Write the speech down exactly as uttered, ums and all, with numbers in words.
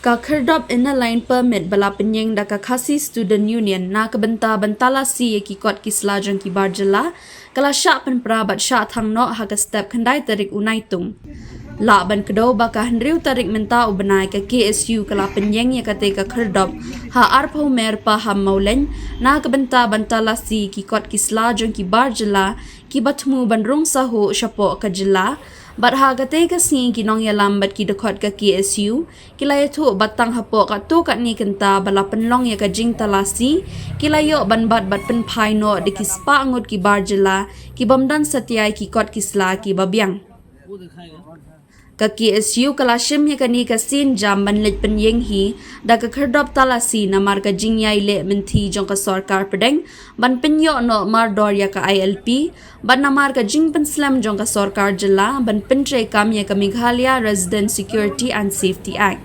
Ka khyrdop Inner Line Permit ba la pynïeng da ka Khasi Student Union na ka bynta ban talasi ïa ki kot ki sla jong ki bar jylla, ka la shah pynpra bad shah thang noh ha ka step khyndai tarik u Naitung. Lah ban kdew ba ka hynriew tarik mynta u bnai ka K S U ka la pynïeng ïa kata ka khyrdop ha arphew mer Paham Mawlein na ka bynta ban talasi ki kot ki sla jong ki bar jylla kiba thmu ban rung sahuh shapoh ka jylla. Bad ha kata ka sngi ki nongïalam bad ki dkhot ka K S U ki la ïathuh ba tang hapoh katto katne kynta ba la pynlong ïa ka jingtalasi, ki la ïoh ban bat bad pynphai noh da ki spah ngut ki bar jylla ki bym don satia ïa ki kot ki sla kiba biang. Ka K S U ka la shim ïa kane ka sienjam ban leit pynïeng hi da ka khyrdop talasi namar ka jingïaileh mynthi jong ka sorkar pdeng ban pynïoh noh mardor ïa ka I L P, bad namar ka jingpynslem jong ka sorkar jylla ban pyntreikam ïa ka Meghalaya Resident Security and Safety Act.